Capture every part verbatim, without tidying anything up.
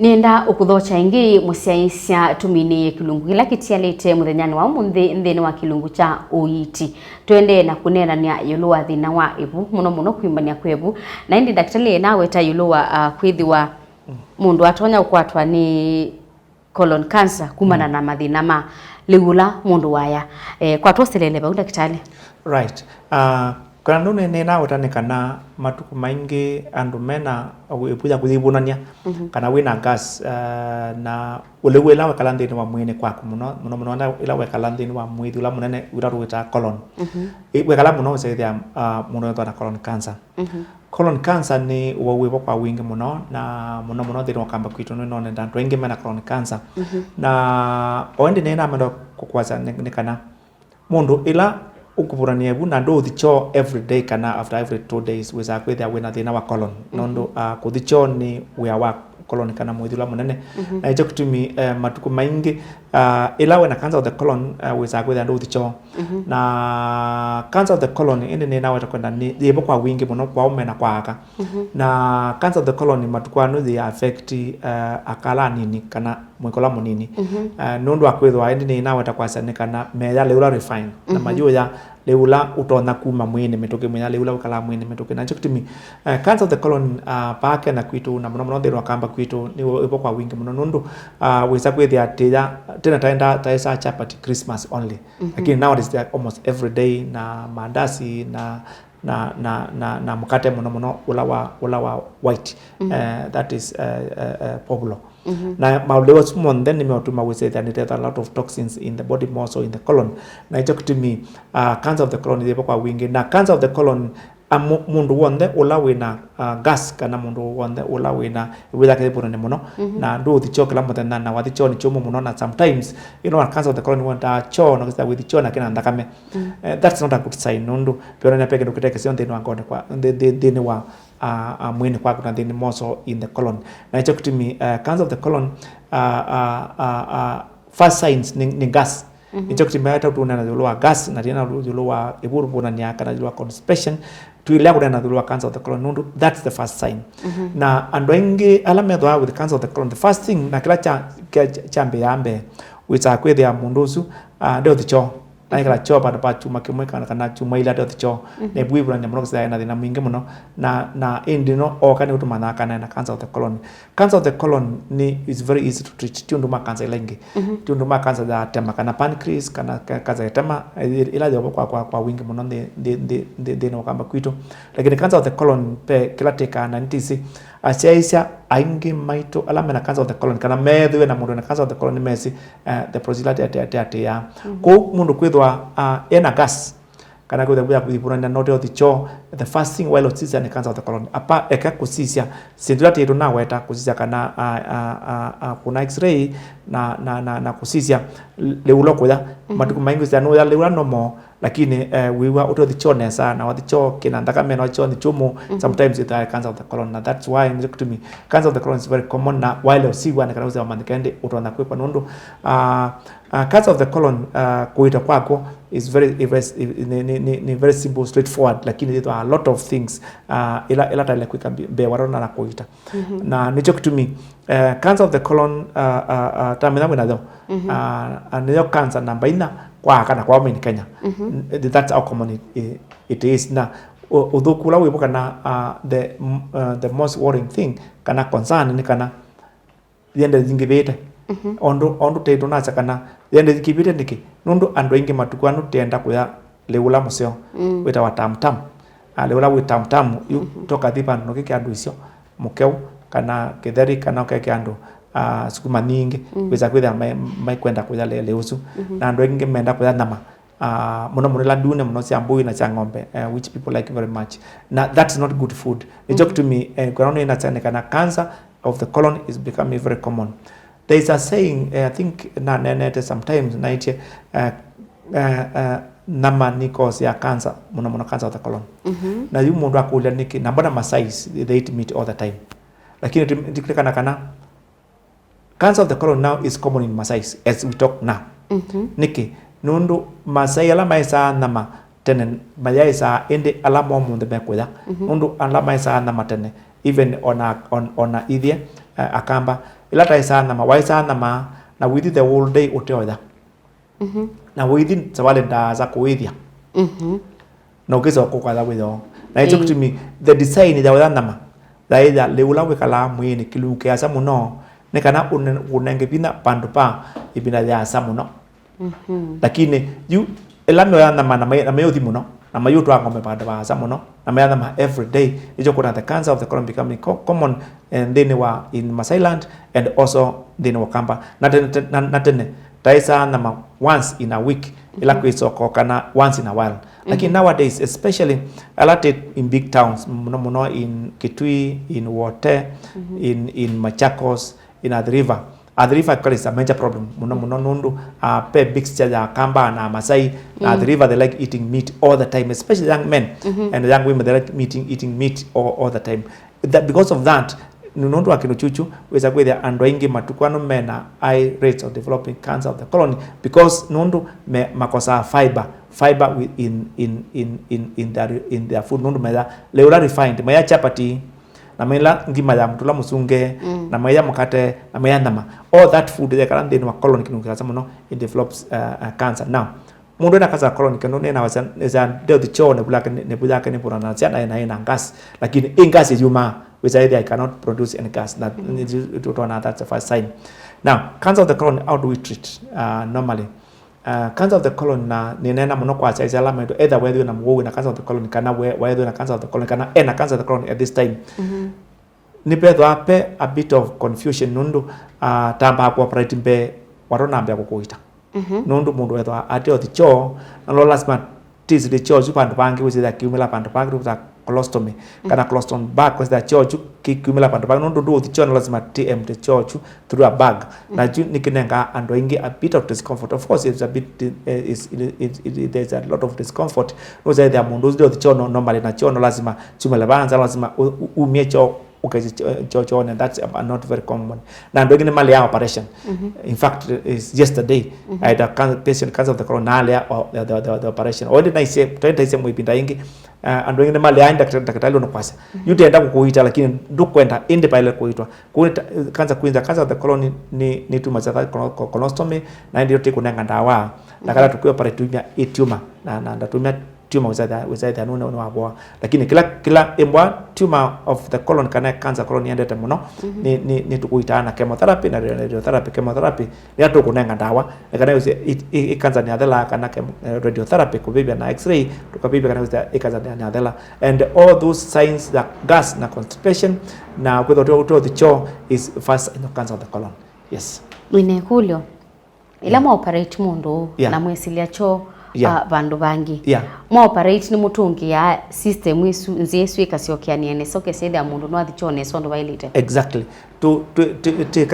Nĩenda ũkũthokya ĩngĩ mũsyaĩĩsya tũminĩĩe kĩlungu kĩla kĩtialĩte mũthenyanĩ wa ũmũnthĩ nthĩnĩ wa kĩlungu kya ũiiti. Tũendee na kũneenany'a ĩũlũ wa thĩna wa ĩvu, mũno mũno kwĩmbany'a kwa ĩvu. Na ĩndĩ ndakĩtalĩ ĩnaweta ĩũlũ wa, ah, kwĩthĩwa mũndũ atonya kũkwatwa nĩ colon cancer kumana na mathĩna ma lĩu ũla mũndũ waya. Eh, kwa twoselele vau, ndakĩtalĩ. Right. Ah, kana nũnene naweta nĩ kana matukũ maingĩ andũ mena ĩvu ya kũyĩvũnany'a, kana wĩna gas, ah, na ũlĩu ĩla wekala nthĩnĩ wa mwĩĩnĩ kwaku mũno, mũno mũno ĩla wekala nthĩnĩ wa mwĩthi ũla mũnene ũla tũwĩtaa colon. Ĩ-, wekala mũno ũsethĩa, ah, mũndũ ethwa na colon cancer. Colon cancer nĩ ũwau wĩvo kwa wingĩ mũno, na mũno mũno nthĩnĩ wa Ũkamba kwitũ nĩnonete andũ aingĩ mena colon cancer. Na o ĩndĩ nĩnamenda kũkwasya nĩ, nĩ kana mũndũ ĩla ũkũvũnany'a ĩvu na ndũũthi kyoo every day kana after every two days, wĩsaa kwĩthĩa wĩna thĩna wa colon. Nũndũ, ah, kũthi kyoo nĩ wĩa wa colon kana mwĩthi ũla mũnene. Na nĩkyo kĩtumi, eh, matukũ maingĩ, ah, ĩla wĩna cancer of the colon, eh, wĩsaa kwĩthĩa ndũũthi kyoo. Na cancer of the colon ĩndĩ nĩnaweta kwenda nĩ yĩvo kwa wingĩ mũno kwa aũme na kwa aka. Na cancer of the colon matukũ aa nĩ yĩ affect, eh, aka ala anini kana mũika ũla mũnini. Eh, nũndũ wa kwĩthĩwa ĩndĩ nĩnaweta kwasya nĩ kana meya lĩu ũla refine na mayũya lĩu ũla ũtonya kuma mwĩĩnĩ mĩtũkĩ, meya lĩu ũla ũkalaa mwĩĩnĩ mĩtũkĩ. Na nĩkyo kĩtumi, eh, cancer of the colon, ah, vaa Kenya kwitũ na mũno mũno nthĩnĩ wa Ũkamba kwitũ nĩ wĩvo kwa wingĩ mũno nũndũ, ah, wĩsa kwĩthĩa tĩya tene taenda taĩsaa chapati Christmas only. Lakini nowadays they are almost every day na mandasi na na, na, na, na mũkate mũno mũno ũla wa, ũla wa white, eh, that is, eh, eh, eh, popular. Na maũndũ asu monthe nĩmeũtuma wĩsĩthĩa nĩtetha a lot of toxins in the body, more so in the colon. Na nĩkyo kĩtumi, ah, cancer of the colon yĩvo kwa wingĩ. Na cancer of the colon, ah, mu-, mũndũ w'onthe ũla wĩna, ah, gas kana mũndũ w'onthe ũla wĩna ĩvu yake yĩvũnany'a mũno, na ndũũthi kyoo kĩla mũthenya, na wathi kyoo nĩ kyũmũ mũno, na sometimes, you know, cancer of the colon wendaa kyoo na kĩsa wĩthi kyoo na kĩna nthakame. Eh, that's not a good sign, nũndũ vĩonania ve kĩndũ kĩtekĩseo nthĩnĩ wa ngoonĩ kwa, nthĩ-, nthĩ-, nthĩnĩ wa, ah, ah, mwĩĩnĩ kwaku na nthĩnĩ more so in the colon. Na nĩkyo kĩtumi, eh, cancer of the colon, ah, ah, ah, ah, first signs nĩ, nĩ gas. Nĩkyo kĩtumi ata tũneena ĩũlũ wa gas, na tũneena ĩũlũ wa ĩvũvũnany'a kana ĩũlũ wa constipation, twĩlea kũneena ĩũlũ wa cancer of the colon, nũndũ that's the first sign. Na andũ aingĩ ala methĩwa with cancer of the colon, the first thing, na kĩla kya, kya, kyambĩĩaa mbee, wĩsaa kwĩthĩa mũndũ ũsu, ah, ndeũthi kyoo. Naĩkala kyoo vandũ va kyumwa kĩmwe kana, kana kyumwa ilĩ ateũthi kyoo. Na ĩvu ĩvũnany'a mũno kĩsĩthĩa ena thĩna mwingĩ mũno. Na, na ĩndĩ no ooka nĩũtũmanyaa kana ena cancer of the colon. Cancer of the colon nĩ, is very easy to treat. Ti ũndũ ma cancer ila ingĩ. Ti ũndũ ma cancer ya tema kana pancreas kana ca-, cancer ya tema, ĩ-, ĩla yĩvo kwa, kwa, kwa wingĩ mũno nthĩ, nthĩ, nthĩ, nthĩ, nthĩnĩ wa Ũkamba kwitũ. Lakini cancer of the colon ve kĩla tĩkaa na nĩtĩsĩ asyaĩĩsya aingĩ maitũ ala mena cancer of the colon kana meethĩwe na mũndũ wĩna cancer of the colon nĩmesĩ, eh, the procedure atĩ, atĩ, atĩ, atĩaa. Kwoou mũndũ kwĩthwa, ah, ena gas, kana kwĩthwa ya kũthivũnania na ũteũthi kyoo, the first thing while ũsisya nĩ cancer of the colon. Apa eka kũsisya syĩndũ ila tĩtũ naweta, kũsisya kana, ah, ah, ah, ah, kũna x-ray na, na, na, na kũsisya lĩu ũla kũya. Matukũ maingĩ ũsisya nũya lĩu ũla normal, lakini, eh, wĩw'a ũteũthi kyoo nesa, na wathi kyoo kĩna nthakame, na wathi kyoo nĩ kyũmũ, sometimes it's a cancer of the colon. Na that's why nĩkyo kĩtumi cancer of the colon is very common, na while ũsiw'a nĩ kana ũsisya wamanyĩka ĩndĩ ũtonya kwĩkwa nũndũ, ah, ah, cancer of the colon, ah, kũita kwakwo is very, very, nĩ, nĩ, nĩ, nĩ very simple, straightforward, lakini there are a lot of things, ah, ila, ila taile kwĩka mbi-, mbee watona na kũita. Na nĩkyo kĩtumi, eh, cancer of the colon, ah, ah, ah, tamenya wĩnayo, ah, ah, nĩyo cancer namba inya kwa aka na kwa aũme in Kenya. N-, that's how common it, it, it is. Na ũ-, ũthũku ũla wĩvo kana, ah, the, m-, ah, the most worrying thing kana concern nĩ kana yende yingĩvĩte. Ondũ, ondũ tei tũnasya kana yende yingĩvĩte nĩkĩ? Nũndũ andũ aingĩ matukũ aa nũtenda kũya lĩu ũla mũseo wĩtawa tam tam. Ah, lĩu ũla wĩ tam tam, yu tũkathi vandũ nũkĩke andũ isyo, mũkeu, kana kĩtheri, kana ũkeke andũ, ah, sukuma nyingĩ, wĩsa kwĩthĩa mai-, maikwenda kũya lĩ-, lĩu ũsu. Na andũ aingĩ menda kũya nyama. Ah, mũno mũno ila ndune mũno sya mbũi na sya ng'ombe, eh, which people like very much. Na that's not good food. Nĩkyo kĩtumi, eh, kwĩna nĩnasya nĩ kana cancer of the colon is becoming very common. There is a saying, eh, I think naneenete sometimes, naĩtye, eh, eh, eh, nyama nĩ cause ya cancer, mũno mũno cancer of the colon. Na yu mũndũ akũlya nĩkĩ, na mbona Masais they eat meat all the time? Lakini ti-, ndikĩlikana kana cancer of the colon now is common in Masais as we talk now. Nĩkĩ? Nũndũ Masai ala maĩsaa nyama tene mayaĩsaa, ĩndĩ ala ma ũmũnthĩ mekũya. Nũndũ ala maĩsaa nyama tene, even ona, on-, ona ithyĩ, eh, Akamba, Ĩla taĩsaa nyama, waĩsaa nyama, na wĩthi the whole day ũteoya. Mhm. Na wĩthi savalĩ ndaasa kũĩthya. Mhm. Na ũkĩsa kũkwatha wĩoo. Na it's Ĩĩ. Okutumi, the design ya ũya nyama, yaĩya lĩu ũla wĩkalaa mwĩĩnĩ kĩlungu kĩasa mũno, nĩ kana ũne-, ũnenge vinya vandũ va ĩvinda yĩasa mũno. Mhm. Lakini yu ĩla meoya nyama na mai-, na mayũthi mũno, na mayũtwaa ng'ombe vandũ vaasa mũno, na maya nyama every day, nĩkyo kwona the cancer of the colon becoming co-, common, eh, nthĩnĩ wa in Maasai land and also nthĩnĩ wa Kamba. Na tene, te-, na, na tene taĩsaa nyama once in a week, ĩla kwĩsoko kana once in a while. Lakini nowadays, especially ala tĩ in big towns, mũno mũno in Kitui, in Wote, in, in Machakos, in Athi River. Athi River actually is a major problem mũno mũno nũndũ, uh, pe mixture ya Kamba na Masai, na Athi River they like eating meat all the time, especially young men and young women, they like eating, eating meat all, all the time. That, because of that, nũndũ wa kĩndũ kyũkyũ, wĩsa kwĩthĩa andũ aingĩ matukũ ano mena high rates of developing cancer of the colon because nũndũ me, makosaa fiber, fiber wi-, in, in, in, in, in their, in their food, nũndũ maya lĩu la refined, maya chapati, na maila ngima ya mũtũla mũsunge, na maia mũkate, na maia nyama. All that food yekala nthĩnĩ wa colon kĩlungu kĩasa mũno, it develops, uh, uh, cancer. Now, mũndũ ena cancer ya colon kĩndũ nĩna wasa nĩsa ndeũthi choo nĩvu yake nĩvũnanasya na ena, ena gas, lakini ĩ gas ĩyumaa wĩsa ĩthĩa I cannot produce any gas. That tũtona that's the first sign. Now, cancer of the colon, how do we treat, uh, normally? Uh, cancer of the colon, na nĩneena mũno kwa asyai ala maitũ, either weethĩwe na mũwau na cancer of the colon, kana we-, weethĩwe na cancer of the colon, kana ena cancer of the colon at this time. Nĩvethĩwa ve a bit of confusion nũndũ, uh, tambaa kũoperate mbee watonambĩa kũkũita. Nũndũ mũndũ wethĩwa ateũthi choo, na no lasima tisili choo kyu vandũ vangĩ, wĩsĩthĩa kiumĩla vandũ vangĩ, tũkwĩta colostomy, kana colostrum bag, kwĩsĩthĩa choo kyu ki-, kiumĩla vandũ vangĩ, nũndũ ndũũthi choo, no lasima ti empty choo kyu through a bag. Na kyu nĩkĩnengaa andũ aingĩ a bit of discomfort. Of course, it's a bit, eh, is, it, it, it, there's a lot of discomfort. Nũsethĩa mũndũ ũsu ndeũthi choo no, normally, na choo no lasima chumĩle vanza, lasima u-, u-, umie choo, ũkesĩ choo, choo, choo, and that's, uh, not very common. Na andũ aingĩ nĩmalĩaa operation. In fact, is yesterday, I had a can-, patient cancer of the colon, na alĩa, o, the, the, the, the operation. Oende naisye, twende taisye mwĩvinda ĩngĩ, uh, andũ aingĩ nĩmalĩaa ndakĩtalĩ, ndakĩtalĩ ũnũkwasya. Yu ndenda kũkũita, lakini ndũkwenda, ĩndĩ vaĩle kũitwa. Kũu nĩ ta, cancer, kwĩnza cancer of the colon nĩ, nĩ, nĩ tumor sya colo-, co-, colostomy, na ĩndĩ tũtikũnenga ndawa. Na kana tũkwĩ operate tumia ĩ tumor, na, na ndatumia tumor wĩsathĩa, wĩsathĩa nũne, nũne wavoa. Lakini kĩla, kĩla ĩmbwa tumor of the colon kana cancer colon yendete mũno, nĩ, nĩ, nĩ tũkũitaa na chemotherapy na radiotherapy. Chemotherapy nĩya tũkũnenga ndawa, ĩkana ĩ, ĩ, ĩ cancer nĩyathela, kana chem-, eh, radiotherapy kũvĩvya na x-ray, tũkavĩvya kana ĩ cancer nĩyathela. And all those signs, the gas na constipation, na kwĩthwa ũte, ũte ũthi choo is first sign of cancer of the colon. Yes. Wĩna ĩkũlyo? Ĩla mwa operate mũndũ ũũ, yeah, na mwĩsĩlya choo, yeah, ah, vandũ vangĩ. Yeah. Mwa operate nĩmũtũngĩaa system ĩsu, nzĩa ĩsu ĩkasyokeanĩa nesa, ũkesĩthĩa mũndũ nwathi choo nesa ũndũ vaĩlĩte. Exactly. Tu, tu, tu, tu,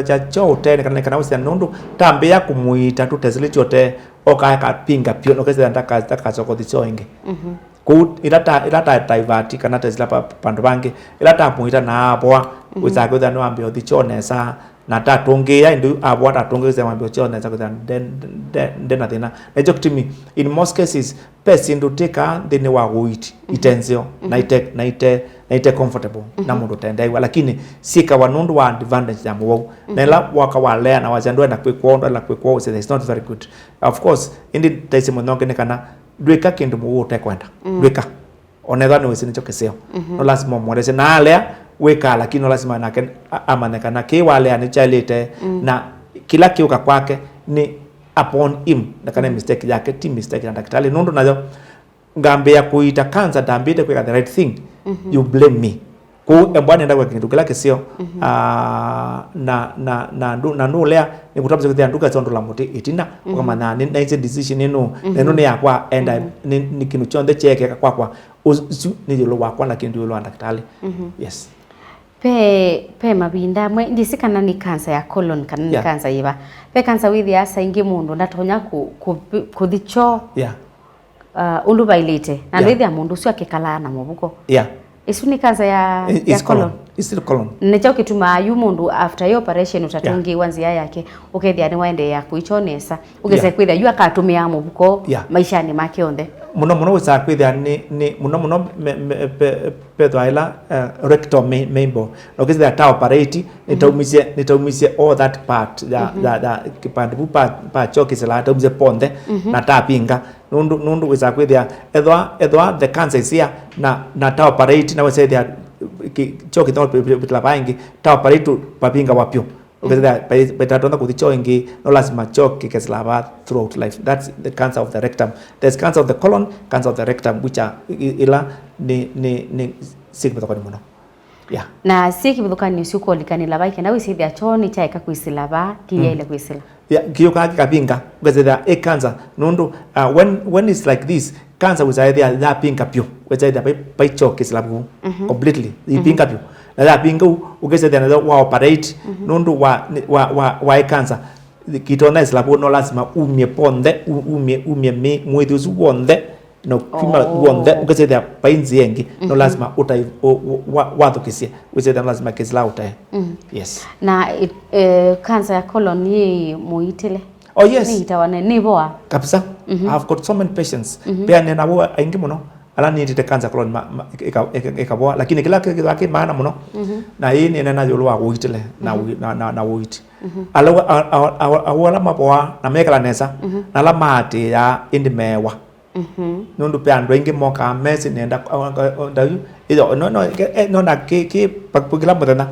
kya choo ũtee, nĩ kana, nĩ kana wĩsĩlya nũndũ tambĩa kũmũita tũtesĩlĩ choo ũtee, okae kapinga pyũ, na ũkesĩthĩa ndaka-, ndakacoka ũthi choo ĩngĩ. Mhm. Kũu, ĩla ta, ĩla ta divert kana tesĩla pa, pa, vandũ vangĩ, ĩla tamũita na avoa, mhm, wĩsaa kwĩthĩa nĩwambĩa ũthi choo nesa, na tatũngĩĩa, ĩndĩ avoa tatũngĩĩa, wĩsaa wambĩa ũthi choo nesa, kwĩthĩa nde, nde, nde na thĩna. Na ĩkyo kĩtumi, in most cases, ve syĩndũ twĩkaa nthĩnĩ wa ũiiti, mhm, ite nzeo, mhm, na ite, na ite, na ite comfortable, na, mhm, mũndũ ũtendeew'a, lakini syĩkawa nũndũ wa advantage ya mũwau. Na, mhm, ĩla waka walea na wasya ndwenda kwĩkwa ũu, ndwenda kwĩkwa ũu, it's not very good. Of course, ĩndĩ taisye mũthenya ũngĩ nĩ kana ndwĩka kĩndũ mũwau ũtekwenda. Mm. Ndwĩka. Onethwa nĩwĩsĩ nĩkyo kĩseo. Mhm. No lasima ũmwelesye. Na alea, wĩkaa, lakini no lasima nake a-, amanye kana kĩĩ walea nĩkyaĩlĩte, mm, na kĩla kĩũka kwake nĩ upon him, na kana, mm, mistake yake, ti mistake ya ndakĩtalĩ. Nũndũ nayo, ngambĩĩa kũiita cancer, ndambĩĩte kwĩka the right thing, mhm, you blame me. Kwoou embwa nĩenda kwĩka kĩndũ kĩla kĩseo, mhm, ah, na, na, na ndũ-, na nũlea nĩkũtavasya kwĩthĩa ndũkesa ũndũla mũtĩ ĩtina, mhm, ũkamanya nĩ, naisye decision ĩno, na ĩno, mhm, nĩ yakwa, and I, mhm, nĩ, nĩ kĩndũ kyonthe kyeekeka kwakwa, ũsu nĩ ĩũlũ wakwa, lakini ndĩ ĩũlũ wa ndakĩtalĩ. Mhm. Yes. Ve, ve mavinda amwe, ndyĩsĩ kana nĩ cancer ya colon kana nĩ, yeah, cancer yĩva. Ve cancer wĩthĩaa saa ingĩ mũndũ ndatonya kũ-, kũ-, kũthi choo. Yeah. Uh, ũndũ vaĩlĩte, na, yeah, ndwĩthĩa mũndũ ũsu akĩkalaa na mũvuko. Yeah. Ĩsu nĩ cancer ya, i-, ya is colon, colon. It's still colon. Nĩkyo kĩtumaa yu mũndũ after ĩ operation ũtatũngĩĩwa nzĩa yake, ũkethĩa nĩwaendeea kũikyonesa. Ũkesa kwĩthĩa yu akatũmĩaa mũvuko maishanĩ make onthe. Mũno mũno wĩsaa kwĩthĩa nĩ, nĩ mũno mũno me, me, pe, pethwa ĩla, eh, rectal me, meimbo. Na ũkĩsĩthĩa ta operate, nĩtaumisye, nĩtaumisye all that part ya, ya, ya kĩpande vu pa, pa kyoo kĩsĩlaa, taumisye ponthe, na tapinga. Nũndũ, nũndũ wĩsaa kwĩthĩa, ethwa, ethwa the cancer is here, na, na ta operate, na wĩsaa ĩthĩa kyoo kĩthoo pĩtĩla vaa ĩngĩ, ta operate papingawa vyũ. Ũkethĩa pai-, paitatonya kũthi kyoo ĩngĩ, no lasima kyoo kĩkesĩla vaa throughout life. That's the cancer of the rectum. There's cancer of the colon, cancer of the rectum, which are i-, ila nĩ, nĩ, nĩ syĩ kĩvathũkany'o mũno. Yeah. Na syĩ kĩvathũkany'o syũkolikanĩla vai kenda wĩsĩthĩa kyoo nĩkyaeka kwĩsĩla vaa kĩyaĩle kwĩsĩla? Yeah, kĩyũkaa kĩkapinga, ũkethĩa ĩ cancer, nũndũ, uh, when, when it's like this, cancer wĩsaa ĩthĩa yapinga vyũ, wĩsaa ĩthĩa pai-, paikyokĩsĩla vu completely, ipinga vyũ. Na yapinga u, ũkĩsethĩa nayo wa operate, nũndũ wa, wa, wa, wa ĩ cancer, kĩtonya ĩsĩla vu, no lasima umye ponthe, u-, umye, umye mĩ-, mwĩthi ũsu w'onthe, na kuma w'onthe, ũkĩsethĩa pai nzĩa ĩngĩ, no lasima ũtai, ũ-, ũ-, wa-, wathũkĩsye, wĩsethĩa no lasima kĩsĩla ũtae. Yes. Na, eh, cancer ya colon yĩ mũitĩle? Oh, yes. Nĩitawa ne, nĩvoa? Kabisa. I've got so many patients. Mbea nĩ navo aingĩ mũno. Ala nĩtĩte cancer colon ma, ma, ĩka-, ĩka-, ĩkavoa. Lakini kĩla kĩthwa kĩ maana mũno, na ĩĩ nĩnena ĩũlũ wa ũitĩle na, na, na, na ũiti. Ala, a, a, a, a, ala mavoa na mekala nesa, na ala maatĩĩaa ĩndĩ meewa. Nũndũ ve andũ aingĩ mokaa mesĩ nenda, a, a, a, ndau, ĩyo, no, no, ke-, e, no na kĩ, kĩ, pa, pa kĩla mũthenya.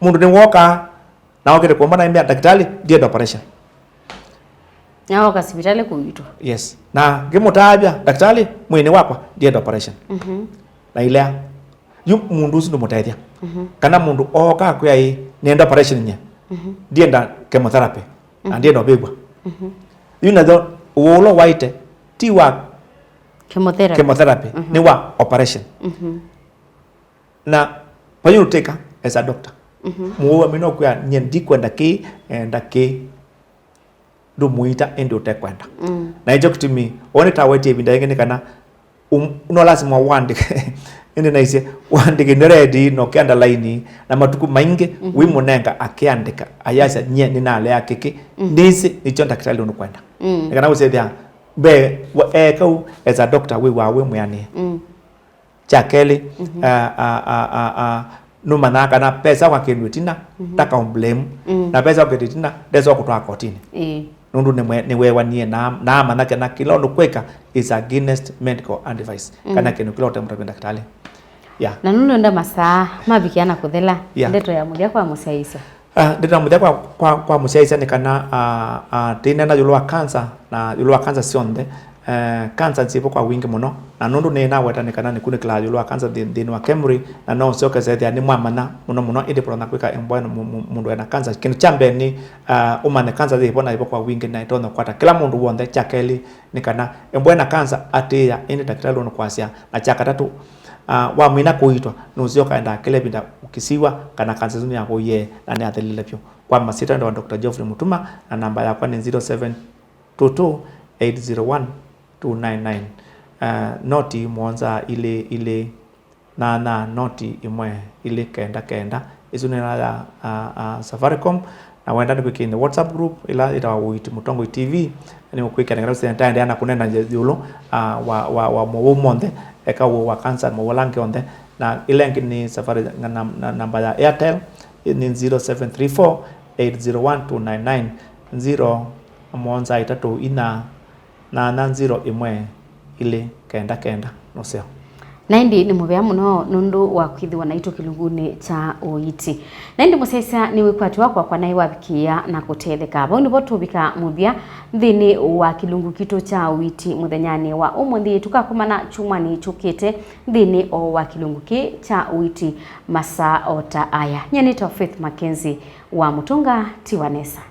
Mũndũ nĩwokaa, na okĩte kuomba na ĩmbĩa, "Ndakĩtalĩ, ndienda operation." Na oka sivitalĩ kũitwa. Yes. Na ngĩmũtaavya, "Ndakĩtalĩ, mwĩĩnĩ wakwa, ndienda operation." Na ilea. Yu mũndũ ũsu ndũmũtethya. Kana mũndũ ooka akwĩa, "Ĩĩ, nĩenda operation nye. Ndienda chemotherapy. Na ndienda ũvĩvw'a." Yu nayo ũwau ũla waĩte, ti wa chemotherapy, nĩ wa operation. Na what you take as a doctor? Mũwau amina ũkwĩa, "Nyie ndikwenda kĩĩ, enda kĩĩ." Ndũmũita ĩndĩ ũtekwenda. Na ĩkyo kĩtumi, wone ta wetie ĩvinda yĩngĩ nĩ kana, um, no lasima wandĩke, ĩndĩ naisye, wandĩke nĩ redi na ũkĩandalaini, na matukũ maingĩ wĩmũnenga akĩandĩka, ayasya, "Nyie nĩnalea kĩkĩ, nĩsĩ nĩkyo ndakĩtalĩ ũnũkwenda." Nĩ kana ũsethĩa, mbee, wa-, eka u, as a doctor, wĩw'aa wĩ mwĩanĩe. Kya kelĩ, a, a, a, a, a, nũmanyaa kana pesa wakĩndũ ĩtina, ndakaũmblame. Na pesa wakĩndũ ĩtina, ndesa kũtwaa kotinĩ. Nũndũ nĩmwe-, nĩweewanie na, na amanya kana kĩla ũndũ kwĩka is against medical advice. Kana kĩndũ kĩla ũtemũtavya ndakĩtalĩ. Yeah. Na nũndũ nda masaa mavikĩa na kũthela, ndeto ya mũthya kwa mũsyaĩĩsya. Ah, ndeto ya mũthya kwa, kwa, kwa mũsyaĩĩsya nĩ kana, ah, ah, tĩinena ĩũlũ wa cancer, na ĩũlũ wa cancer syonthe, eh, cancer nzĩvo kwa wingĩ mũno, na nũndũ nĩnaweta nĩ kana nĩkunĩkĩlaa ĩũlũ wa cancer nthĩ-, nthĩnĩ wa KEMRI, na no ũsyoke sethĩa nĩmwamanya mũno mũno, ĩndĩ mũtonya kwĩka embwa mũndũ ena cancer. Kĩndũ kya mbee nĩ, ah, ũmanye cancer yĩvo na yĩvo kwa wingĩ, na ĩtonya kwata kĩla mũndũ w'onthe. Kya kelĩ nĩ kana embwa ena cancer atĩĩa, ĩndĩ ndakĩtalĩ ũnũkwasya, na kya katatũ, ah, wamina kũitwa, nũsyoka enda kĩla ĩvinda ũkĩsiwa kana cancer ĩsu nĩyakũie na nĩyathelile vyũ. Kwa masyĩtwa nĩtawa Doctor Geoffrey Mutuma, na namba yakwa nĩ zero seven two two eight zero one two nine nine. Ah, noti mũonza ilĩ ilĩ nyanya noti ĩmwe ilĩ kenda kenda. Ĩsu nĩ namba ya, ah, ah, Safaricom. Na wenda nĩkwĩkĩe in the WhatsApp group ĩla ĩtawa Ũiti Mũtongoi T V, nĩũkwĩkĩa nĩ kana ũsĩ nĩtaendeea na kũnena ĩũlũ, ah, wa, wa, wa mowau monthe, eka ũwau wa cancer, mowau ala angĩ onthe. Na ĩla ĩngĩ nĩ Safari, na, na, na namba ya Airtel nĩ zero seven three four eight zero one two nine nine, zero mũonza ĩtatũ inya nyanya zero ĩmwe ilĩ kenda kenda. Nũseo. Na ĩndĩ nĩ mũvea mũno nũndũ wa kwĩthĩwa naitũ kĩlungunĩ kya ũiiti. Na ĩndĩ mũsyaĩĩsya nĩ wĩkwatyo wakwa kwa naĩ wavikĩĩa na kũtetheka. Vau nĩvo tũvika mũthya nthĩnĩ wa kĩlungu kitũ kya ũiiti mũthenyanĩ wa ũmũnthĩ. Tũkakomana kyumwanĩ kyũkĩte nthĩnĩ o wa kĩlungu kĩĩ kya ũiiti masaa o ta aya. Nyie nĩtawa Faith Mackenzie wa Mũtũnga Tiwa Nesa.